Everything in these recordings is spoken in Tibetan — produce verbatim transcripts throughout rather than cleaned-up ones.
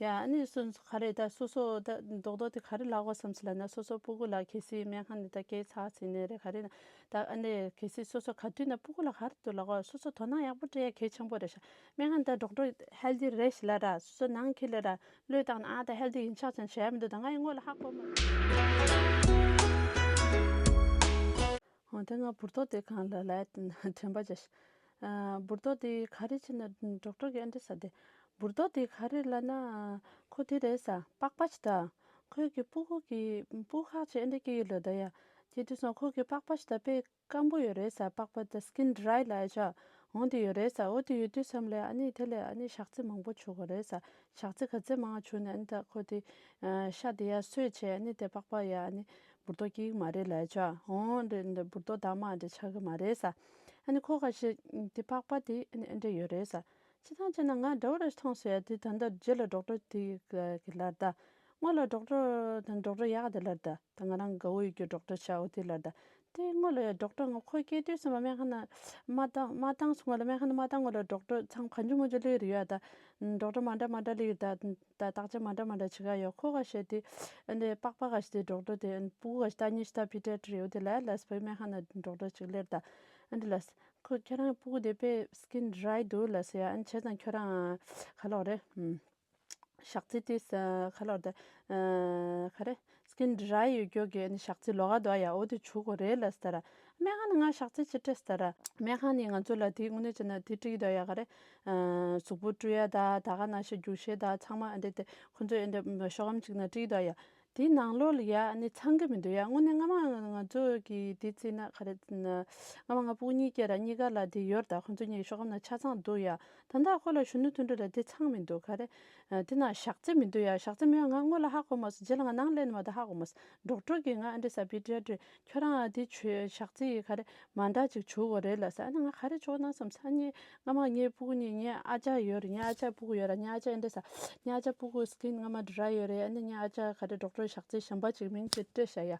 ཡ་ཨ་ནི་སོ་སོ་ག་རེ་ད་སོ་སོ་ད་རྡོག་རྡོག་དེ་ག་རེ་ལབ་དགོས་བསམ་སོང་ལབ་ན། སོ་སོ་སྤུ་གུ་ལ་གལ་སྲིད་སྨན་ཁང་ནས་ད་སྐད་ཆ་ཟིན་ནས་རེད་ག་རེ་ན་ད་ཨ་ནི་གལ་སྲིད་སོ་སོ་ག་དུས་ན་སྤུ་གུ་ལ་ག་རེ་འདུག་ལབ་དགོས། སོ་སོ་དོ་སྣང་ཡག་པོ་སྤྲད་ཡ་གལ་ཆེན་པོ་རེད་ཤག་སྨན་ཁང་ད་ཌོག་ཊར་ཧེལ་ཐི་རེད་ཤག་ལབ་ར། སོ་སོ་ནང་ཁྱེར་ལབ་ར། བློས་བཏང་ན་ཨ་ད་ཧེལ་ཐི་ཡིན་ཆགས་ཅན་བྱས་མི་འདུག་ད་ང་ཡི་སྔོན་ལ་ཧ་གོ་མ། འོ་དེ་ང་འབུར་ཏོག་དེ་གང་ལ་ལ་དྲན་པ་བྱས། འབུར་ཏོག་དེ་ག་རེ་བྱས་ན་ཌོག་ཊར་གྱིས་ཨ་འདྲ་ཟེར་དེ། འབུར་ཏོག་དེ་ག་རེ་ལབ་ན་ཁོ་དེ་རེད་ས། པགས་པ་ཞིག་ད་ཁོའི་གི་སྤུ་གུ་གི་སྤུ་ཁག་ཅིག་ཨ་འདྲ་སྐྱེ་ཡི་ལོ་ད་ཡ། དེ་དུས་སོང་ཁོ་གི་པགས་པ་ཞིག་ད་དཔེ་སྐམ་པོ་ཡོད་རེད་ས། པགས་པ་ད་སི་ཀིན་ཌི་རའི་ལབ་ཡ་ཆ་འོང་དེ་ཡོད་རེད་ས། འོ་དེ་ཡོད་དུས་ཙམ་ལ་ཨ་ནི་དེ་ལས་ཨ་ནི་ཞག་ཚི་མང་པོ་བྱུག་དགོས་རེད་ས། ཞག་ཚི་ག་ཚད་མང་བྱུག་ནས་ཨ་ནི་ད་ཁོ་དེ་ཤ་དེ་ཡ་གསོས་བྱས་ཨ་ནི་དེ་པགས་པ་ཡ་ཨ་ནི་འབུར་ཏོག་སྐྱེ་གི་མ་རེད་ལབ་ཡ་ཆ་འོང་དེ་འདི་འབུར་ཏོག་དྭངས་མ་འདི་ཆགས་གི་མ་རེད་ས། ཨ་ནི་ཁོ་ག་ཤེད་དེ་པགས་པ་དེ་ཨ་ནི་ཨ་འདྲ་ཡོད་རེད་ས། ཅི་ཐང་ཅི་ན་ང་འདྲ་བོ་རེ་མཐོང་སོང་ཡ། དེ་ད་ལྟ་རྗེས་ལ་ཌོག་ཊར་དེ་གི་ལར་ད། སྔོན་ལ་ཌོག་ཊར་དང་ཌོག་ཊར་ཡག་དེ་ལར་ད། ད་ང་རང་དགའ་བོ་ཡོད་རྒྱུ་ཌོག་ཊར་ཆ་འོ་དེ་ལར་ད། དེ་སྔོན་ལ་ཡ་ཌོག་ཊར་ང་ཁོ་སྐྱེས་དུས་སུ་མ་སྨན་ཁང་ན་མ་བཏང་མ་བཏང་སྔོན་ལ་སྨན་ཁང་ན་མ་བཏང་སྔོན་ལ་ཌོག་ཊར་ཚང་གང་ཅི་མོ་ཅི་ལི་རེད་ཡ། ད་ཌོག་ཊར་མ་འདྲ་མ་འདྲ་ལི་ད་ད་བརྟག་དཔྱད་མ་འདྲ་མ་འདྲ་བྱེད་ག་ཡ། ཁོ་ག་ཤེད་དེ་ཨ་འདྲ་པགས་པ་ག་ཤེད་དེ་ཌོག་ཊར་དེ་སྤུ་གུ་ག་ཤེད་ད་ཉི་ཤུ་ད་པི་ཌི་ཡ་ཊི་རི་འོ་དེ་ལ་ལ་སི་བའི་སྨན་ཁང་ན་ཌོག་ཊར་ཅིག་ལེར་ད་ཨ་འདྲ་ལ་སི། ཁོ་ཁྱོད་རང་སྤུ་གུ་དེ་དཔེ་སི་ཀིན་ཌི་རའི་འདུག་ལབ་ཟེར་ཡ། ཨ་ནི་བྱས་ཙང་ཁྱོད་རང་ག་ལོག་རེད། ཨུམ། ཞག་ཚི་དེ་ས་ག་ལོག་རེད། ཨ་ག་རེ། སི་ཀིན་ཌི་རའི་ཡོད་རྒྱུ་གི་ཨ་ནི་ཞག་ཚི་ལོགས་ཀ་འདུག་ཡ། འོ་དེ་བྱུག་དགོས་རེད་ལབ་ཟེར་ར། སྨན་ཁང་ནས་ང་ཞག་ཚི་ཅིག་སྤྲད་ཟེར་ར། སྨན་ཁང་ནས་ང་ཚོ་ལ་དེ་དངོས་གནས་བྱས་ན་དེ་སྤྲད་ཀྱི་འདུག་ཡ། ག་རེ། ཨ་གཟུགས་པོ་བཀྲུ་ཡ་ད་ད་ག་ནང་བཞིན་རྒྱུག་ཤེས་ད་ཚང་མ་ཨ་འདྲ་དེ་ཁོ་ཚོས་ཨ་འདྲ་ཤོག་སྒམ་ཅིག་ནང་སྤྲད་ཀྱི་འདུག་ཡ། དེའི་ནང་ལོགས་ལ་ཡ་ཨ་ནི་ཚང་གི་མི་འདུག་ཡ། དངོས་གནས་སྔ་མ་ང་ཚོ་གི་དེ་བརྩིས་ན་ག་རེ་ན། སྔ་མ་ང་སྤུ་གུ་གཉིས་སྐྱེས་ར་གཉིས་ཀ་ལ་དེ་ཡོད་ར། ད་ཁོ་ཚོ་གཉིས་ཤོག་སྒམ་ནང་ཆ་ཚང་འདུག་ཡ། ད་ལྟ་ཁོ་ལ་གཞོན་ནུ་དོན་གྲུབ་ལ་དེ་ཚང་མི་འདུག་ག་རེ། ཨ་དེ་ན་ཞག་ཚི་མི་འདུག་ཡ། ཞག་ཚི་མེད་ང་སྔོན་ལ་ཧ་གོ་མ་སོང་། རྗེས་ལ་ང་ནང་སླེབས་ནས་མ་གཏོགས་ཧ་གོ་མ་སོང་། ཌོག་ཊར་གིས་ང་ཨ་འདྲ་ས་པི་ཌི་ཡ་ཊི་རི་ཁྱོད་རང་ཨ་དེ་བྱོས་ཞག་ཚི་ཡི་ག་རེ་མ་འདྲ་ཅིག་བྱུག་དགོས་རེད་ལབ་ས། ཨ་ནི་ང་ག་རེ་བྱུག་ན་བསམ་ས། ཨ་ནི་སྔ་མ་ངའི་སྤུ་གུ་གཉིས་ངའི་ཨ་ཅག་ཡོད་རེད། ངའི་ཨ་ཅག་སྤུ་གུ་ཡོད་ར། ངའི་ཨ་ཅག་ཨེ་འདྲ་ས། ངའི་ཨ་ཅག་སྤུ་གུ་སི་ཀིན་སྔ་མ་ཌི་རའི་ཡོད་རེད། ཨ་ནི་ངའི་ཨ་ཅག་ག་རེ་ཌོག་ཊར་ཞག་ཚི་གཞན་པ་ཅིག་མིང་ཅིག་སྤྲད་བཞག་ཡ།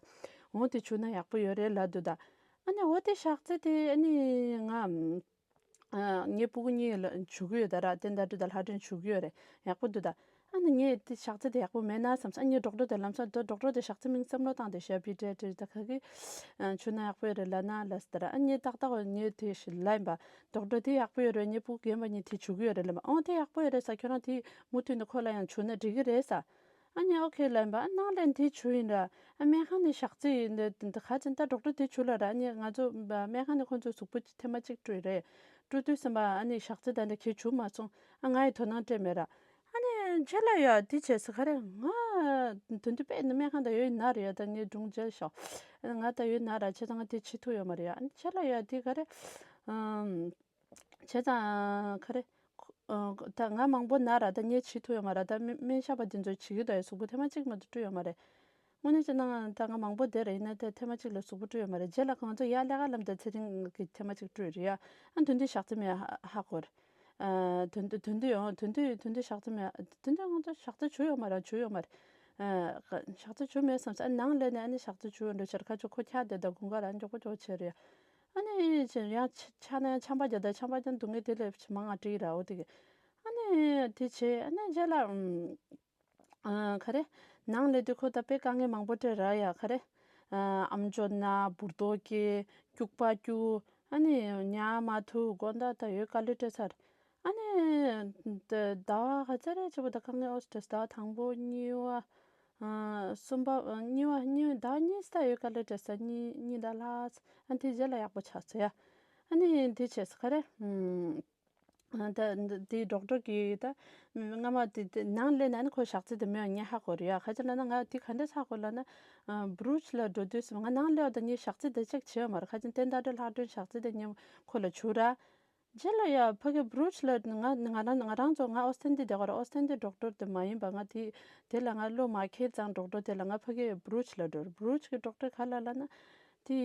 འོ་དེ་བྱུག་ན་ཡག་པོ་ཡོད་རེད་ལབ་འདུག་ད། ཨ་ནི་འོ་དེ་ཞག་ཚི་དེ་ཨ་ནི་ང་ཨ་ངའི་སྤུ་གུ་གཉིས་ལ་བྱུག་གི་ཡོད་ད་ར། དེ་ཟླ་སྒྲོལ་དང་ལྷ་སྒྲོན་བྱུག་གི་ཡོད་རེད། ཡག་པོ་འདུག་ད། ཨ་ནི་ངས་དེ་ཞག་ཚི་དེ་ཡག་པོ་མེད་ན་བསམ་སོང་། ཨ་ངས་ཌོག་ཊར་དེ་ལམ་སང་ཌོག་ཊར་དེ་ཞག་ཚི་མིང་བསམ་བློ་བཏང་དེ་བྱས་པི་ཌི་ཡ་ཊི་རི་ད་ག་གི་ཨ་བྱུག་ན་ཡག་པོ་ཡོད་རེད་ལབ་ན་ལབ་ཟེར། ཨ་ངས་ཏག་ཏག་ངས་དེ་ཞིག་ལབ་ཡིན་པ། ཌོག་ཊར་དེ་ཡག་པོ་ཡོད་རེད། ངའི་སྤུ་གུ་རྒན་པ་གཉིས་དེ་བྱུག་གི་ཡོད་རེད་ལབ་པ། ཨོ་དེ་ཡག་པོ་ཡོད་རེད་ས། ཁྱོད་རང་དེ་མུ་མཐུད་ནས་ཁོ་ལ་ཡང་བྱུག་ན་འགྲིག་གི་རེད་ས། ཨ་ནི་ཨོ་ཁེ་ལབ་ཡིན་པ། ཨ་ནང་ལན་དེ་བྱུག་ཡིན་ར། ཨ་སྨན་ཁང་ནས་ཞག་ཚི་འདི་འདི་ག་ཅིག་ད་ཌོག་ཊར་དེ་བྱུག་ལ་ར། ཨ་ནི་ང་ཚོ་སྨན་ཁང་ནས་ཁོང་ཚོས་གཟུགས་པོ་ཐེངས་མ་གཅིག་བཀྲུས་རེད། བཀྲུ་དུས་ཙམ་པ་ཨ་ནི་ཞག་ཚི་ད་འདི་ཁྱེད་བྱུག་མ་སོང་། ཨ་ང་ཡི་དོ་སྣང་སྤྲད་མེད་ར། ཨ་ནི་རྗེས་ལ་ཡ་དེ་བྱས་ས་ག་རེ། ང་དོན་དུ་དཔེ་ནི་སྨན་ཁང་ད་ཡོད་ན་རེད་ཡ། ད་ངའི་སྒྲུང་རྗེས་ཤོག་ཨ་ང་ད་ཡོད་ན་ར་བྱས་ཙང་ང་དེ་བྱེད་ཐུབ་ཡོད་མ་རེད་ཡ། ཨ་ནི་རྗེས་ལ་ཡ་དེ་ག་རེ། ཨམ། བྱས་ཙང་ག་རེ། ཨ་ད་ང་མང་པོ་ན་ར་ད་ངས་བྱེད་ཐུབ་ཡོད་མ་ར། ད་སྨན་སྨན་ཞབས་པ་དེ་ཚོས་བྱེད་ཀྱི་འདུག་ཡ། གཟུགས་པོ་ཐེངས་མ་གཅིག་མ་གཏོགས་བཀྲུས་ཡོད་མ་རེད། དངོས་གནས་བྱས་ན་ང་ད་ང་མང་པོ་བསྡད་ར་ཡིན་ན་ད་ཐེངས་མ་གཅིག་ལས་གཟུགས་པོ་བཀྲུས་ཡོད་མ་རེད། རྗེས་ལ་ང་ཚོ་ཡར་ལས་ཀ་ལམ་དུ་ཚེ་རིང་གིས་ཐེངས་མ་གཅིག་བཀྲུས་རེད་ཡ། ཨ་དོན་དུ་ཞག་ཚི་མེད་ཧ་ཧ་གོ་རེད། ཨ་དོན་དུ་དོན་དུ་ཡང་དོན་དུ་དོན་དུ་ཞག་ཚི་མེད། དོན་དུ་ང་ཚོ་ཞག་ཚི་བྱུག་ཡོད་མ་རེད། བྱུག་ཡོད་མ་རེད། ཨ་ཞག་ཚི་བྱུག་མེད་བསམ་ས། ཨ་ནང་ལས་ནས་ཨ་ནི་ཞག་ཚི་བྱུག་ཡོད་འགྲོ་ཕྱིར་ཁ་ཆུ་ཁོ་ཁྱག་དེ་ད་དགུན་ཁ་ར་མགྱོགས་པོ་མགྱོགས་པོ་བྱས་རེད་ཡ། ཨ་ནི་ཡིན་ཕྱིན་ཡང་ཆ་ཆ་ན་ཡང་ཆམ་པ་རྒྱག་ད་ཆམ་པ་རྒྱག་འདུག་ངས་དེ་ལས་ཕྱི་མ་ང་བྲིས་ར། འོ་དེ་གི་ཨ་ནི་དེ་བྱས་ཨ་ནི་རྗེས་ལ་ཨ་ག་རེ། ནང་ལས་དུས་ཁོ་ད་དཔེ་དཀའ་ངལ་མང་པོ་སྤྲད་ར་ཡ། ག་རེ། ཨ་ཨམ་ཅོག་ན་འབུར་ཏོག་སྐྱེ་སྐྱུག་པ་སྐྱུག་ཨ་ནི་ཉལ་མ་ཐུབ་དགོང་དག་ད་ཡོད་དཀའ་ལས་སྤྲད་ཚར། ཨ་ནི་ད་ཟླ་བ་ག་ཚོད་རེད་བྱས་པ་ད་དཀའ་ངལ་ཨོ་སི་ཏྲེ་ཟླ་བ་དང་པོ་གཉིས་པ། ཨ་གསུམ་པ། ཨ་གཉིས་པ་གཉིས་ཟླ་གཉིས་ད་ཡོད་དཀའ་ལས་སྤྲད་ས། གཉིས་གཉིས་ཟླ་ལྷག་ཨ་དེ་རྗེས་ལ་ཡག་པོ་ཆགས་ཚར་ཡ། ཨ་ནི་དེ་བྱས་ས་ག་རེ། ཨ་ད་དེ་ཌོག་ཊར་གིས་ད་སྔ་མ་དེ་དེ་ནང་ལས་ན་ནི་ཁོ་ཞག་ཚི་དེ་མེད་ངས་ཧ་གོ་རེད་ཡ། ག་ཅི་ལབ་ན་ང་དེ་ག་འདྲས་ཧ་གོ་ལབ་ན། ཨ་བྷུ་རུ་ཆི་ལ་འགྲོ་དུས་སུ་ང་ནང་སླེབས་པ་དང་ངས་ཞག་ཚི་དེ་ཅེག་བྱས་ཡོད་མ་རེད། ག་ཅི་ཏན་ཏན་ལྷག་སྒྲོན་ཞག་ཚི་དེ་ངས་ཁོ་ལ་བྱུག་ར། རྗེས་ལ་ཡ་ཕ་གི་བྷུ་རུ་ཆི་ལ་ང་ང་རང་ང་རང་ཚོ་ང་ཨོ་སི་ཊན་དེ་བསྡད་ཀྱི་རེད། ཨོ་སི་ཊན་དེ་ཌོག་ཊར་དེ་མ་ཡིན་པ། ང་དེ་དེ་ལ་ང་བློ་མ་འཁེལ་ཙང་ཌོག་ཊར་དེ་ལ་ང་ཕ་གི་བྷུ་རུ་ཆི་ལ་འགྲོ་རེད། བྷུ་རུ་ཆི་གི་ཌོག་ཊར་ག་ལབ་ལབ་ན། དེ་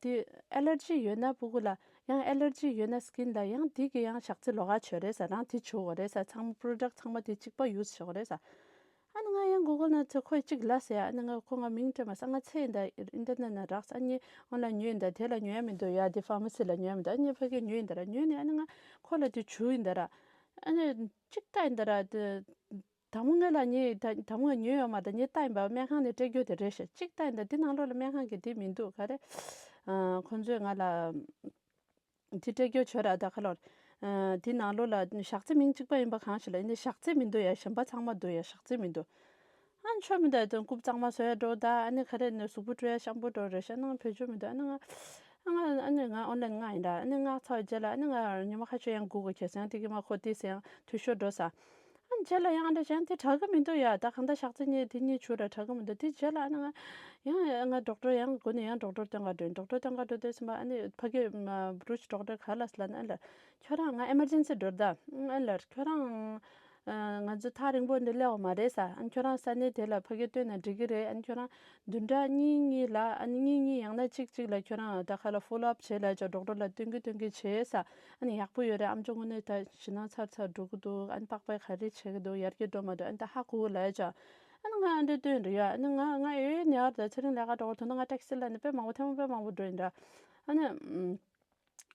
དེ་ཨེ་ལར་ཇི་ཡོད་ན་སྤུ་གུ་ལ་ཡང་ཨེ་ལར་ཇི་ཡོད་ན་སི་ཀིན་ལ་ཡང་དེ་གི་ཡང་ཞག་ཚི་ལོགས་ཀ་བྱོས་རེད་ས། རང་དེ་བྱུག་དགོས་རེད་ས། ཚང་མ་པྲོ་ཌག་ཚང་མ་དེ་གཅིག་པ་ཡུ་སི་བྱེད་དགོས་རེད་ས། ཨ་ནི་ང་ཡང་གུ་གལ་ནང་ཚོས་ཁོས་གཅིག་ལབ་ཟེར་ཡ། ཨ་ནི་ང་ཁོ་ང་མིང་སྤྲད་མ་ས། ང་ཚེ་འདི་ཨིན་ཊར་ནེཊ་ནང་རག་ས། ཨ་ནི་ཨོན་ལ་ཡིན་ཉོས་ཡིན་ད། དེ་ལ་ཉོ་ཡ་མི་འདུག་ཡ། དེ་ཕར་མ་སི་ལ་ཉོ་ཡ་མི་འདུག་ཨ་ནི་ཕ་གིར་ཉོས་ཡིན་ད་ར། ཉོས་ནས་ཨ་ནི་ང་ཁོ་ལ་དེ་བྱུག་ཡིན་ད་ར། ཨ་ནི་གཅིག་ལྟ་ཡིན་ད་ར་དེ། དང་པོ་ང་ལ་ངས་ད་དང་པོ་ང་ཉོས་ཡོད་མ་རེད། ངས་ལྟ་ཡིན་པ་སྨན་ཁང་ནས་སྤྲད་རྒྱུ་དེ་རེད་ཤག་གཅིག་ལྟ་ཡིན་ད་འདི་ནང་ལོགས་ལ་སྨན་ཁང་གི་འདི་མི་འདུག་ག་རེ། ཨ། ཁོང་ཚོས་ང་ལ་འདི་སྤྲད་རྒྱུ་བྱོས་ར་ད་ག་ལོར། ཨ། འདི་ནང་ལོགས་ལ་ཞག་རྩི་མིང་གཅིག་པ་ཡིན་པ་གང་ཞིག་ལ་ཡིན་ནའི་ཞག་རྩི་མི་འདུག་ཡ། གཞན་པ་ཚང་མ་འདུག་ཡ། ཞག་རྩི་མི་འདུག་ཨ་ནི་ཆོ་མི་འདུག་ཡ། དོན་རྐུབ་གཙང་མ་བཟོ་ཡ་འགྲོ་ད། ཨ་ནི་ག་རེ་ནས་གཟུགས་པོ་བཀྲུ་ཡ་ཤམ་པུ་འགྲོ་རེད་ཤག་ནང་བེད་སྤྱོད་མི་འདུག་ཨ་ནི་ང་ཨ་ང་ཨ་ནི་ང་ཨོན་ལན་ང་ཡིན་ད། ཨ་ནི་ང་ཚར་རྗེས་ལ་ཨ་ནི་ང་ཉི་མ་ཁ་ཤས་ཡང་སྒུག་དགོས་ཁེལ་སོང་། ཡང་དེ་གི་མ་ཁོ་དེ་སེ་ཡང་འཐུས་ཤོར་འགྲོ་ས། ཨ་ནི་རྗེས་ལ་ཡང་ཨ་འདྲ་གཞན་དེ་དྲག་གི་མི་འདུག་ཡ། ད་གང་ལྟར་ཞག་རྩི་གཉིས་དེ་གཉིས་བྱུགས་ར་དྲག་གི་མི་འདུག་དེ་རྗེས་ལ་ཨ་ནི་ང་ཡང་ང་ཌོག་ཊར་ཡང་སྒོ་ནས་ཡང་ཌོག་ཊར་སྟོན་ག་འགྲོ་ཡིན། ཌོག་ཊར་སྟོན་ག་འགྲོ་དུས་ཙམ་པ་ཨ་ནི་ཕ་གི་བུ་རུ་ཌོག་ཊར་ག་ལ་སླ་ན་ཨ་ལ་ཁྱོད་རང་ང་ཨེ་མར་ཇེན་སི་འགྲོ་ད། ཨ་ལ་ཁྱོད་རང་ང་ཚོ་ཐག་རིང་པོ་འདི་སླེབས་པ་མ་རེད་ས། ཨ་ཁྱོད་རང་ས་གནས་དེ་ལ་ཕ་གི་སྟོན་ན་འགྲིག་གི་རེད། ཨ་ཁྱོད་རང་བདུན་ཕྲག་གཉིས་གཉིས་ལ་ཨ་ནི་གཉིས་གཉིས་ཡང་ན་གཅིག་གཅིག་ལ་ཁྱོད་རང་ད་ག་ལ་ཕོ་ལོ་ཨབ་བྱེད་ལ་ཅོ་ཌོག་ཊར་ལ་སྟོན་གི་སྟོན་གི་བྱེད་ས། ཨ་ནི་ཡག་པོ་ཡོད་རེད། ཨམ་ཅོག་དངོས་གནས་ད་ཞེད་སྣང་ཚར་ཚར་འགྲོ་གི་འདུག་ཨ་ནི་པགས་པས་ག་རེ་བྱེད་གི་འདུག་ཡར་རྒྱས་འགྲོ་མ་འགྲོ་ཨ་ནི་ད་ཧ་གོ་གི་ལ་ཅོ། ཨ་ནི་ང་ཨ་འདྲ་སྟོན་རེད་ཡ། ཨ་ནི་ང་ང་ཨེ་ནེ་ཡར་ད་ཚེ་རིང་ལས་ཀ་འགྲོ་གི་འདུག་ན་ང་ཊེག་སི་ལ་ནི་དཔེ་མང་པོ་ཐེངས་མ་དཔེ་མང་པོ་འགྲོ་ཡིན་འདྲ། ཨ་ནི།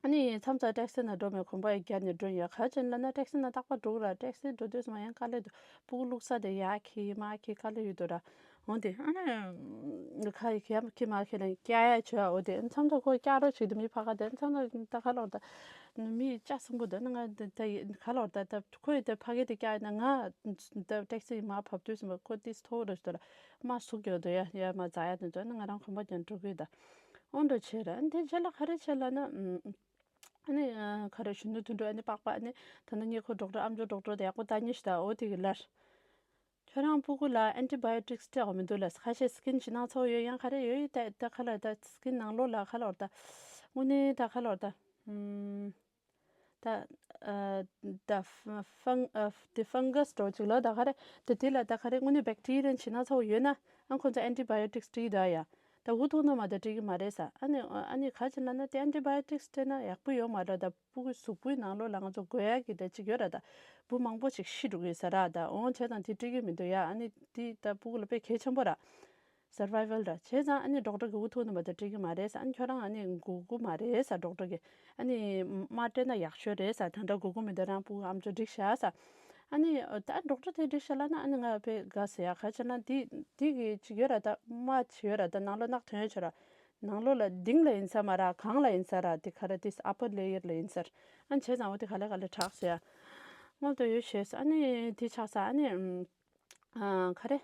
ཨ་ནི་མཚམས་མཚམས་ཊེག་སི་ནང་འགྲོ་མེད་གོམ་པ་ཡི་བརྒྱབ་ནས་འགྲོ་ཡོད། ག་ཅན་ལ་ན་ཊེག་སི་ནང་རྟག་པར་འགྲོ་གི་ར། ཊེག་སི་འགྲོ་དུས་སུ་མ་ཡང་དཀའ་ལས་འདུག་སྤུ་གུ་བླུགས་ས་དེ་ཡར་འཁྱེར་མར་འཁྱེར་དཀའ་ལས་ཡོད་འདུག་ར། འོན་ཏེ་ཨ་ནི་ཁ་ཡི་འཁྱེར་མར་འཁྱེར་ལ་བཀྱག་ཡ་བྱོས་ཨ། འོ་དེ་མཚམས་མཚམས་ཁོ་བཀྱག་རོགས་བྱེད་དུ་མི་ཕ་ག་དེ་མཚམས་མཚམས་ད་ག་ལོར་ད་མི་ལྕགས་སྲིན་པོ་འདུག་ན་ང་ད་ག་ལོར་ད་ད་ཁོ་ཡི་ད་ཕ་གི་དེ་བཀྱག་ཡིན་ན་ང་ད་ཊེག་སི་ཡི་མར་བབས་དུས་སུ་མ་ཁོ་ཏིས་མཐོ་རུ་འདུག་ར། མར་ཟུག་གི་འདུག་ཡ་ཡ་མར་འཛག་ཡ་དེ་འདུག་ན་ང་རང་གོམ་པ་རྒྱབ་འགྲོ་གི་ཡོད་ད། འོ་འདྲ་བྱས་ར། འདི་རྗེས་ལ་ག་རེ་བྱས་ལ་ན། ཨ་ནི་ག་རེ་གཞོན་ནུ་དུད་འགྲོ་ཨ་ནི་པགས་པ་ཨ་ནི་ད་ནི་ངས་ཁོ་ཌོག་ཊར་ཨམ་ཅོག་ཌོག་ཊར་དེ་ཡག་པོ་ལྟ་ཉེ་ཞིག་ད་འོ་དེ་གི་ལར། ཁྱོད་རང་སྤུ་གུ་ལ་ཨན་ཊི་བྷ་ཡོ་ཊིག་སྤྲད་དགོས་མི་འདུག་ལ། ཁ་ཤས་སི་ཀིན་ཞེད་སྣང་ཚ་བོ་ཡོད་ཡང་ག་རེ་ཡོད་ཡོད་ད་ད་ཁ་ལ་ད་སི་ཀིན་ནང་ལོགས་ལ་ཁ་ལོར་ད་དངོས་གནས་ད་ཁ་ལོར་ད། ཨུམ། ད་ཨ་ད་ཧྥ་ཧྥང་ཨ་དེ་ཧྥང་གྷ་སི་འདྲ་བོ་ཅིག་ལ་ད་ག་རེ་ད་དེ་ལ་ད་ག་རེ་དངོས་གནས་བེག་ཊི་རི་ཡན་ཞེད་སྣང་ཚ་བོ་ཡོད་ན་ཨ་ཁོ་ཚོ་ཨན་ཊི་བྷ་ཡོ་ཊིག་སྤྲད་ད་ཡ། ད་འུ་ཐུག་ན་མ་ད་སྤྲད་གི་མ་རེད་ས། ཨ་ནི་ཨ་ནི་ག་ཅི་ལ་ན་དེ་ཨན་ཊི་བྷ་ཡོ་ཊིག་སྤྲད་ན་ཡག་པོ་ཡོད་མ་རེད། ད་སྤུ་གུའི་གཟུགས་པོའི་ནང་ལོགས་ལ་ང་ཚོ་འགོས་ཡ་གི་ད་ཅིག་ཡོད་ར། ད་འབུ་མང་པོ་ཞིག་ཤི་འགྲོ་གི་ཡོད་ས་ར། ད་འོང་བྱས་ཙང་དེ་སྤྲད་གི་མི་འདུག་ཡ། ཨ་ནི་དེ་ད་སྤུ་གུ་ལ་དཔེ་གལ་ཆེན་པོ་ར། སར་ཝའི་ཝལ་ར། བྱས་ཙང་ཨ་ནི་ཌོག་ཊར་གི་འུ་ཐུག་ནི་མ་ད་སྤྲད་གི་མ་རེད་ས། ཨ་ནི་ཁྱོད་རང་ཨ་ནི་འགོ་དགོས་མ་རེད་ས། ཌོག་ཊར་གི་ཨ་ནི་མ་སྤྲད་ན་ཡག་ཤོས་རེད་ས། ད་ལྟ་འགོ་དགོས་མི་འདུག་རང་སྤུ་གུ་ཨམ་ཅོག་སྒྲིག་བཞག་ས། ཨ་ནི་ད་ཌོག་ཊར་དེ་སྒྲིག་བཞག་ལ་ན་ཨ་ནི་ང་དཔེ་དགའ་ཟེར་ཡ། ག་ཅི་ན་དེ་དེ་གི་ཅིག་ཡོད་ར། ད་མ་ཅིག་ཡོད་ར། ད་ནང་ལོགས་ནག་ཐོན་ཡོད་ཆོག་ར། ནང་ལོགས་ལ་གཏིང་ལ་ཡིན་ས་མ་ར་གང་ལ་ཡིན་ས་ར། དེ་ག་ར་དེ་ཨ་པར་ལེ་ཡར་ལ་ཡིན་ས་ར། ཨ་ནི་བྱས་ཙང་འོ་དེ་ག་ལེ་ག་ལེ་དྲག་ཟེར་ཡ། སྔོན་དུ་ཡོད་ཤེས་ས། ཨ་ནི་དེ་ཆགས་ས། ཨ་ནི། ཨ་ག་རེ།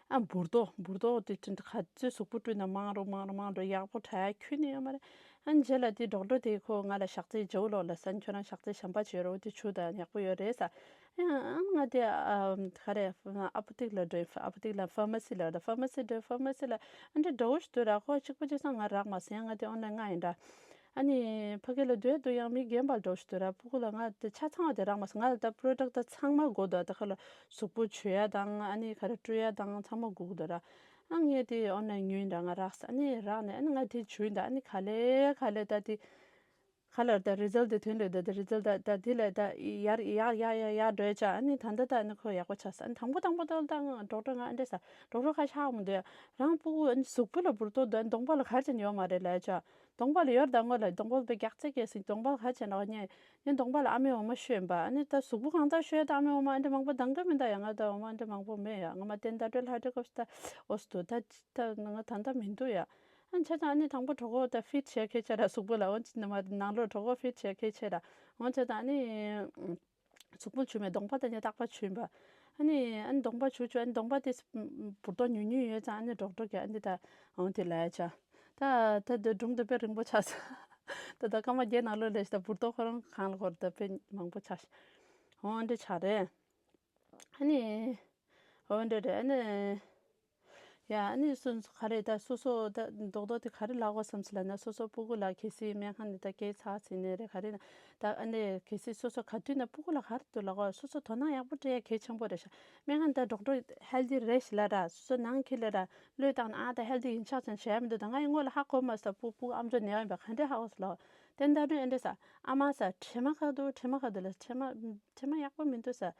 ཨ་འབུར་ཏོག་འབུར་ཏོག་དེ་དྲན་ག་ཚོད་གཟུགས་པོ་བཀྲུས་ན་མང་རུ་མང་རུ་མང་རུ་ཡག་པོ་དྲག་ཁྱོན་ནས་ཡོད་མ་རེད། ཨ་རྗེས་ལ་དེ་ཌོག་ཊར་དེ་ཁོ་ང་ལ་ཞག་རྩི་བྱའུ་ལོག་ལ་ས། ཁྱོད་རང་ཞག་རྩི་གཞན་པ་བྱེད་རོགས། དེ་བྱུག་དང་ཡག་པོ་ཡོད་རེད་ས། ཨ་ང་དེ་ཨ་ག་རེ་ཨ་པོ་ཏིག་ལ་འགྲོ། ཨ་པོ་ཏིག་ལ་ཕར་མ་སི་ལ་འགྲོ། ཕར་མ་སི་འགྲོ། ཕར་མ་སི་ལ་ཨ་འདྲ་འདྲ་བོ་ཞིག་འདུག་ར། ཁོ་གཅིག་པ་གཅིག་སང་ང་རག་མ་སོང་། ཡང་ང་དེ་ཨོན་ལན་ང་ཡིན་འདྲ། ཨ་ནི་ཕ་གི་ལ་སྡོད་འདུག་ཡང་མི་རྒན་པ་འདྲ་བོ་ཞིག་འདུག་ར། སྤུ་གུ་ལ་ང་དེ་ཆ་ཚང་བ་དེ་རག་མ་སོང་། ང་ལ་ད་པྲོ་ཌག་ད་ཚང་མ་དགོས་འདུག་ད་ཁ་ལ་གཟུགས་པོ་བྱུག་ཡ་དང་ཨ་ནི་ག་རེ་བཀྲུ་ཡ་དང་ཚང་མ་དགོས་ཀྱི་འདུག་ར། ཨ་ངས་དེ་ཨོན་ལན་ཉོས་ཡིན་འདྲ། ང་རག་ས། ཨ་ནི་རག་ནས་ཨ་ནི་ང་དེ་བྱུག་ཡིན་འདྲ། ཨ་ནི་ག་ལེ་ག་ལེ་ད་དེ་ག་ལེར་ད་རི་ཛལ་དེ་ཐོན་རེད། ད་དེ་རི་ཛལ་ད་ད་དེ་ལས་ད་ཡར་ཡར་ཡར་ཡར་ཡར་འགྲོ་ཡ་ཆ། ཨ་ནི་ད་ལྟ་ད་ཨ་ནི་ཁོ་ཡག་པོ་ཆགས་ས། ཨ་ནི་དང་པོ་དང་པོ་ད་ད་ང་ཌོག་ཊར་ང་ཨ་འདྲས་ས། ཌོག་ཊར་ཁ་ཤག་མི་འདུག་ཡ། རང་སྤུ་གུ་ཨ་ནི་གཟུགས་པོ་ལ་འབུར་ཏོག་འདུག་གདོང་པ་ལ་ག་རེ་བྱས་ནས་ཡོད་མ་རེད་ལབ་ཡ་ཆ། གདོང་པ་ལ་ཡོད་ད་ངོ་ལ་གདོང་པ་དཔེ་རྒྱགས་ཚད་སྐྱེས་སྲིད། གདོང་པ་ལ་ག་རེ་བྱས་ནས་ངས་ངའི་གདོང་པ་ལ་ཨ་མའི་འོ་མ་བཤོས་ཡིན་པ། ཨ་ནི་ད་གཟུགས་པོ་གང་ལྟར་བཤོས་ད་ཨ་མའི་འོ་མ་ཨ་འདྲ་མང་པོ་འདང་གི་མི་འདུག་ཡ། ང་ད་འོ་མ་ཨ་འདྲ་མང་པོ་མེད་ཡ། ང་མ་བསྟན་ད་སྤྲོད་ལྷ་སྤྲོད་སྐབས་སུ་ད་འོ་སུ་འདུག་ད་ད་ང་ད་ད་མི་འདུག་ཡ། ཨ་ནི་བྱས་ཙང་ཨ་ནི་དང་པོ་གྲོད་ཁོག་ད་ཕིཊ་བྱས་ཁེལ་ཆེ་ར། གཟུགས་པོ་ལ་འོ་ནི་མ་ནང་ལོགས་གྲོད་ཁོག་ཕིཊ་བྱས་ཁེལ་ཆེ་ར། འོ་བྱས་ཙང་ཨ་ནི་གཟུགས་པོ་བྱུག་མེད་གདོང་པ་ད་ནི་རྟག་པར་བྱུག་ཡིན་པ། ཨ་ནི་ཨ་ནི་གདོང་པ་བྱུག་བྱུག་ཨ་ནི་གདོང་པ་དེ་འབུར་ཏོག་ཉུང་ཉུང་ཡོད་ཙང་ཨ་ནི་ཌོག་ཊར་གྱིས་ཨ་ནི་ད་འོ་དེ་ལབ་ཡ་ཆ། ད་ད་དེ་སྒྲུང་དེ་དཔེ་རིང་པོ་ཆགས་སོང་། ད་ད་སྐར་མ་བརྒྱད་ནང་ལོགས་ལས་ད་འབུར་ཏོག་ཁོ་རང་གང་ལ་ཁོར་ད་དཔེ་མང་པོ་ཆགས་ཤག་འོ་འདྲ་ཆགས་རེད། ཨ་ནི། འོ་འདྲ་རེད། ཨ་ནི། ཡ་ཨ་ནི་སོ་སོ་ག་རེ་ད་སོ་སོ་ད་རྡོག་རྡོག་དེ་ག་རེ་ལབ་དགོས་བསམ་སོང་ལབ་ན། སོ་སོ་སྤུ་གུ་ལ་གལ་སྲིད་སྨན་ཁང་ནས་ད་སྐད་ཚར་ཟིན་ནས་རེད་ག་རེ་ན། ད་ཨ་ནི་གལ་སྲིད་སོ་སོ་ག་དུས་ན་སྤུ་གུ་ལ་ག་རེ་འདུག་ལབ་དགོས། སོ་སོ་དོ་སྣང་ཡག་པོ་སྤྲད་ཡ་གལ་ཆེན་པོ་རེད་ཤག་སྨན་ཁང་ནས་ད་ཌོག་ཊར་ཧེལ་ཐི་རེད་ཤག་ལབ་ར། སོ་སོ་ནང་འཁྱེར་ལབ་ར། བློས་བཏང་ན་ཨ་ད་ཧེལ་ཐི་ཡིན་ཆགས་ཙང་བྱས་མི་འདུག་ད་ང་ཡི་སྔོན་ལ་ཧ་གོ་མ་སོང་། སྤུ་སྤུ་གུ་ཨམ་ཅོག་ནད་ཡོད་པ་ག་འདྲས་ཧ་གོ་སོང་ལབ་དོ། དེ་ད་དུང་ཨེ་འདྲས་ས། ཨ་མ་ས་དྲན་མ་ག་འདུག་དྲན་མ་ག་འདུག་ལབ། དྲན་མ་དྲན་མ་ཡག་པོ་མི་འདུག་ས།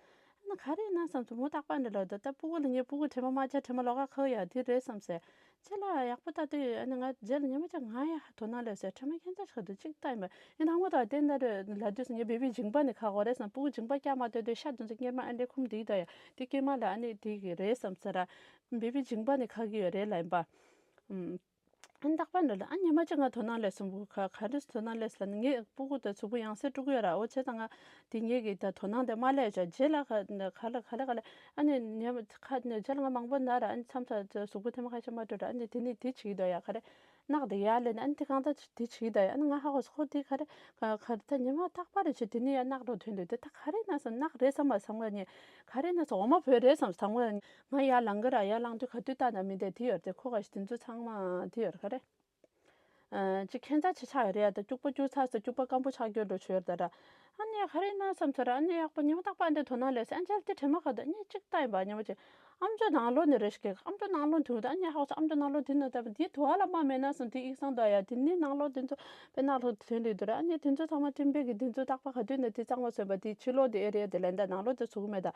ན་ག་རེ་ཡིན་ན་བསམ་སོང་། མོ་རྟག་པར་འདི་ལ་ད་ལྟ་སྤུ་གུ་ལ་ངས་སྤུ་གུ་དྲི་མ་མ་བྱ། དྲི་མ་ལོགས་ཀ་ཁ་ཡ་དེ་རེད་བསམ་སོང་། ཅི་ལ་ཡག་པོ་ལྟ་དུས་ཨ་ནི་ང་རྗེས་ལ་ཉི་མ་ཅིག་ང་ཡ་དོ་སྣང་སླེབས་སོང་། དྲི་མ་ཁྱད་མཚར་ཞིག་འདུག་ཅིག་ལྟ་ཡིན་པ་ཡིན་ན་ངོ་ད་དེ་འདྲ་ལ་དུས་སུ་ངས་བེ་བི་མཇིང་པ་ནས་ཁ་གོ་རེད་བསམ། སྤུ་གུ་མཇིང་པ་བཀྱག་མ་སྡོད་དུས་ཤ་དུ་ཚོ་སྐྱེས་མ་ཨ་འདྲའི་ཁུམ་དེ་ད་ཡ་དེ་སྐྱེས་མ་ལ་ཨ་ནི་དེ་གི་རེད་བསམ་ས་ར། བེ་བི་མཇིང་པ་ནས་ཁ་གི་ཡོད་རེད་ལ་ཡིན་པ། ཨུམ། ཨ་རྟག་པར་འདྲ་ལ་ཨ་ཉི་མ་ཅིག་ང་དོ་སྣང་སླེབས་སོང་། སྤུ་གུ་ག་ག་རེ་དོ་སྣང་སླེབས་ལ་ནི་ངས་སྤུ་གུ་དང་གཟུགས་པོ་ཡང་སེ་དཀྲུག་གི་ཡོད་ར། འོ་བྱས་ཙང་ང་དེ་ངས་གི་ད་དོ་སྣང་དེ་མ་སླེབས་བྱ་རྗེས་ལ་ག་ག་ལ་ག་ལ་ག་ལ་ཨ་ནི་ཉི་མ་ཁ་ནས་རྗེས་ལ་ང་མང་པོ་ན་ར། ཨ་ནི་མཚམས་མཚམས་གཟུགས་པོ་ཐེངས་མ་ཁ་ཤས་མ་དཀྲུག་ར། ཨ་ནི་དེ་ནི་དེ་བྱེད་ཀྱི་འདུག་ཡ། ག་རེ་རྣག་དེ་ཡར་ལེན་ཨ་ནི་དེ་གང་ལྟར་དེ་བྱེད་ཀྱི་འདུག་ཡ། ཨ་ནི་ང་ཧ་གོ་སོང་། ཁོ་དེ་ག་རེ་ག་ག་རེ་ད་ཉི་མ་རྟག་པར་རེ་བྱེད། དེ་ནི་ཡ་རྣག་འགྲོ་ཐོན་འདུག་དེ་ད་ག་རེ་ན་སོང་། རྣག་རེད་བསམ་པ་བསམ་ག་ནི་ག་རེ་ན་སོང་། འོ་མ་བོད་རེད་བསམ་བསམ་ག་ནི། ང་ཡར་ལངས་གི་ར། ཡར་ལངས་དུས་ག་དུས་ལྟ་ན་མི་འདས་དེ་ཡོད་དེ། ཁོ་ག་ཞིག་དེ་ཚོ་ཚང་མ་དེ་ཡོད་ག་རེ། ཨ་ཅིག་ཁྱད་མཚར་ཆེ་ཆགས་ཡོད་རེད་ཡ། ད་སྐྱུག་པ་སྐྱུག་ཚར་སོང་། སྐྱུག་པ་སྐམ་པོ་ཆགས་རྒྱུ་འགྲོ་ཆོད་ཡོད་ད་ར། ཨ་ནི་ག་རེ་ན་བསམ་ཚོད་ར། ཨ་ནི་ཡག་པོ་ཉི་མ་རྟག་པར་འདི་དོ་སྣང་ལས་སེ་ཨ་ཅལ་དེ་དྲི་མ་ག་ད་ཨ་ནི་གཅིག་ལྟ་ཡིན་པ་ཉི་མ་ཅིག་ཨམ་ཅོག་ནང་ལོགས་ནས་རེ་ཞིག་གི་ཨམ་ཅོག་ནང་ལོགས་དུས་ད་ཨ་ནི་ཧ་གོ་སོང་། ཨམ་ཅོག་ནང་ལོགས་དེ་ན་ད་དེ་དུ་བ་ལ་མ་མེད་ན་སོང་། དེ་ཡིག་ཚང་དུ་ཡ་དེ་ནི་ནང་ལོགས་དེ་ཚོ་པའི་ནག་ལྷུག་དོན་རེད་འདུག་ར། ཨ་ནི་དེ་ཚོ་ཚང་མ་སྤྲིན་པའི་གི་དེ་ཚོ་རྟག་པར་ག་དུས་ནས་དེ་གཙང་མ་བཟོས་པ་དེ་ཕྱི་ལོགས་དེ་ཨེ་རེད་དེ་ལན་ད་ནང་ལོགས་དེ་ཚུགས་མེད་ད།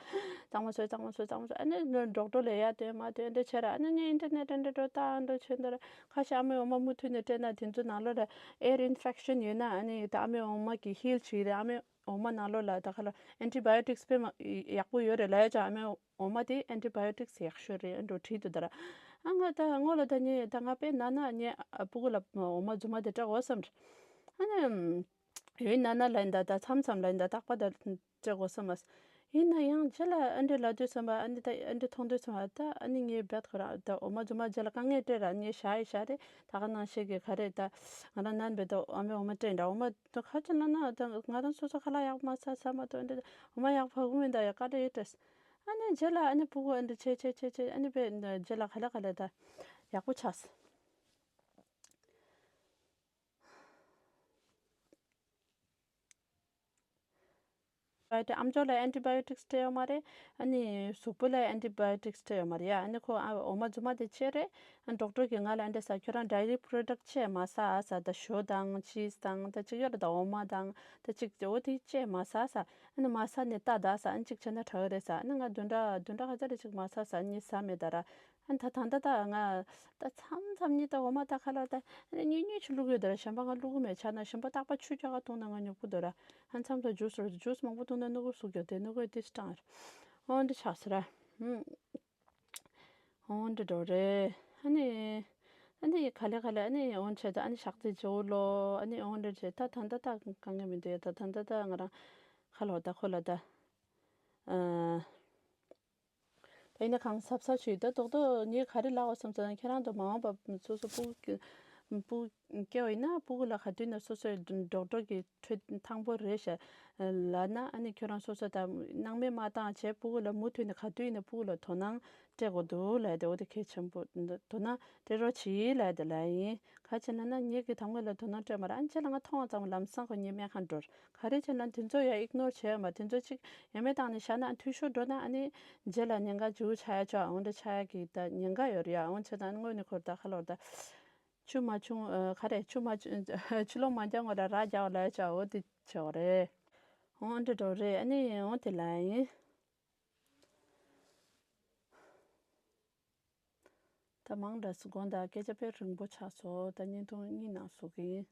གཙང་མ་བཟོས་གཙང་མ་བཟོས་གཙང་མ་བཟོས། ཨ་ནི་ཌོག་ཊར་ལ་ཡ་དེ་མ་དེ་འདྲ་བྱས་ར། ཨ་ནི་ངས་ཨིན་ཊར་ནེཊ་འདྲ་འགྲོ་ལྟ་འགྲོ་བྱས་འདྲ་ར། ཁ་ཤས་ཨ་མའི་འོ་མ་མུ་མཐུད་ནས་སྤྲད་ན་དེ་ཚོ་ནང་ལོགས་ལ་ཨེར་ཨིན་ཕེག་ཤན་ཡོད་ན་ཨ་ནི་ད་ཨ་མའི་འོ་མ་གི་ཧིལ་བྱེད་རེད། ཨ་མའི་འོ་མ་ནང་ལོགས་ལ་ད་ག་ལ་ཨན་ཊི་བ་ཡོ་ཊིག་སི་དཔེ་མ་ཡག་པོ་ཡོད་རེད་ལབ་ཡ་ཅག་ཨ་མའི་འོ་མ་དེ་ཨན་ཊི་བ་ཡོ་ཊིག་སི་ཡག་ཤོས་རེད་འགྲོ་བྲིས་འདུག་ད་ར། ཨ་ང་ད་སྔོན་ལ་ད་ངས་ད་ང་དཔེ་ན་ན་ངས་ཨ་སྤུ་གུ་ལ་འོ་མ་རྫུན་མ་དེ་སྤྲད་དགོས་བསམ་རེད། ཨ་ནི་ཡོད་ན་ན་ལ་ཡིན་ད་ད་མཚམས་མཚམས་ལ་ཡིན་ད་རྟག་པར་ད་སྤྲད་དགོས་བསམ་མ། ཡིན་ན་ཡང་རྗེས་ལ་ཨ་འདྲས་ལབ་དུས་ཙམ་པ་ཨ་ནི་ད་ཨ་འདྲས་མཐོང་དུས་ཙམ་པ་ད་ཨ་ནི་ངའི་བེད་ཁོ་རང་ད་འོ་མ་རྫུན་མ་རྗེས་ལ་དཀའ་ངལ་སྤྲད་ར་ནི་ཞག་ཡི་ཞག་རེད། ད་ག་ནང་བཞིན་གི་ག་རེ་ད་ང་རང་ནན་པའི་ད་ཨ་མའི་འོ་མ་སྤྲད་འདྲ། འོ་མ་ད་ག་ཅི་ལ་ན་ད་ང་རང་སོ་སོ་ཁ་ལག་ཡག་པོ་མ་ཟ་ཟ་མ་ཐུབ་འདྲ། འོ་མ་ཡག་པོ་གོ་མིན་ད་ཡ་བཀའ་འདྲ་ཡོད་དྲས། ཨ་ནི་རྗེས་ལ་ཨ་ནི་སྤུ་གུ་ཨ་འདྲ་བྱས་བྱས་བྱས་བྱས་ཨ་ནི་པའི་རྗེས་ལ་ག་ལེ་ག་ལེ་ད་ཡག་པོ་ཆགས། བ་ཡོ་ཊིག་ཨམ་ཅོག་ལ་ཨན་ཊི་བ་ཡོ་ཊིག་སྤྲད་ཡོད་མ་རེད། ཨ་ནི་གཟུགས་པོ་ལ་ཨན་ཊི་བ་ཡོ་ཊིག་སྤྲད་ཡོད་མ་རེད་ཡ། ཨ་ནི་ཁོ་ཨ་འོ་མ་རྫུན་མ་དེ་བྱས་རེད། ཨ་ཌོག་ཊར་གིས་ང་ལ་ཨ་འདྲ་ཟེར། ཁྱོད་རང་ཌའི་རི་པྲོ་ཌག་ཊི་བཅས་མ་ཟ་ཟ། ད་ཞོ་དང་ཅིས་དང་ད་ཅིག་ཡོད་རེད། ད་འོ་མ་དང་ད་ཅིག་འོ་དེ་བཅས་མ་ཟ་ཟ། ཨ་ནི་མ་ཟ་ནས་ལྟ་ད་ཟ། ཨ་ནི་ཅིག་བྱས་ན་དྲག་གི་རེད་ཟ། ཨ་ནི་ང་བདུན་ཕྲག་བདུན་ཕྲག་ག་ཚོད་རེ་ཅིག་མ་ཟ་ཟ། ཨ་ནི་ཟ་མེད་ད་ར། ཨ་ད་ད་ད་ད་ང་ད་མཚམས་མཚམས་གཉིས་ད་འོ་མ་ད་ཁ་ལག་ད་ཨ་ནི་གཉིས་གཉིས་ཆུ་བླུག་ཡོད་ད་ར། གཞན་པ་ང་བླུག་གི་མེད། ཆ་ན་གཞན་པ་རྟག་པར་ཆུ་རྒྱག་ག་འཐུང་ན་ང་ཉོབ་གི་འདུག་ར། ཨ་མཚམས་ད་ཇུས་རེད། ཇུས་མང་པོ་འཐུང་ན་སྣུག་བུ་ཟུག་གི་དེ་སྣུག་བུ་དེ་སྤྲང་ར། འོ་འདི་ཆགས་སོང་ར། ཨུམ། འོ་འདི་འགྲོ་རེད། ཨ་ནི་ཨ་ནི་ག་ལེ་ག་ལེ་ཨ་ནི་འོ་བྱས་ད་ཨ་ནི་ཞག་རྩི་ཇོ་ལོ་ཨ་ནི་འོ་འདི་བྱས་ད་ད་ད་ད་དཀའ་ངལ་མི་འདུག་ཡ། ད་ད་ད་ད་ང་རང་ཁ་ལོ་ད་ཁོ་ལ་ད་ཨ། ད་ཡིན་ན་གང་གཟབ་གཟབ་བྱོས། ད་རྡོག་རྡོག་ངས་ག་རེ་ལབ་པ་བསམ་ཚོད་ན་ཁྱེད་རང་ཚོ་མ་འོངས་པ་སོ་སོ་སྤུ་གུ་སྐྱེ་བ་ཡིན་ན་སྤུ་གུ་ལ་ག་དུས་ནས་སོ་སོའི་ཌོག་ཊར་གྱི་འཕྲོད་ཐང་པོ་རེད་ཤག་ལབ་ན། ཨ་ནི་ཁྱོད་རང་སོ་སོ་ད་སྣང་མེད་མ་བཏང་བྱས་སྤུ་གུ་ལ་མུ་མཐུད་ནས་ག་དུས་ཡིན་ན་སྤུ་གུ་ལ་དོ་སྣང་སྤྲད་དགོས་འདུག་ལབ་དེ། འོ་དེ་གལ་ཆེན་པོ་འདུག་དོ་སྣང་སྤྲད་རོགས་གྱིས་ལབ་དེ་ལབ་ཡིན། ག་ཅི་ལབ་ན་ངེད་ཀྱི་དམ་ངོས་ལ་དོ་སྣང་སྤྲད་མ་རེད། ཨ་ནི་རྗེས་ལ་ང་མཐོང་བ་ཙམ་ལམ་སང་ཁོ་ངའི་སྨན་ཁང་འགྲོ། ག་རེ་བྱས་ན་དེ་ཚོ་ཡང་ཨིག་ནོར་བྱས་ཡོད་མ། དེ་ཚོ་གཅིག་ཡ་མེད་བཏང་ནས་བཞག་ན་འཐུས་ཤོར་འགྲོ་ན་ཨ་ནི་རྗེས་ལ་ཉེན་ཁ་འཇུ་ཆ་ཡ་ཆོག་འོ་འདྲ་ཆ་ཡ་གི་ད་ཉེན་ཁ་ཡོད་རེད་ཡ། འོ་བྱས་ཙང་དངོས་གནས་ཁོར་ད་ཁ་ལོར་ད་ཆུ་མ་ཆུང་ག་རེ་ཆུ་མ་ཆུ་ལོག་མ་འགྱངས་གོང་ལ་ར་རྒྱག་ལ་ཡ་ཆོག་འོ་དེ་ཆོག་རེད། འོ་འདྲ་འགྲོ་རེད། ཨ་ནི་འོ་དེ་ལ་ཡིན། ད་མང་དྲགས་སུ་དགོངས་དག་སྐད་ཆ་དཔེ་རིང་པོ་ཆགས་སོང་། ད་བརྙན་ཐུང་གཉིས་ནང་བཟོ་གི་ཡིན།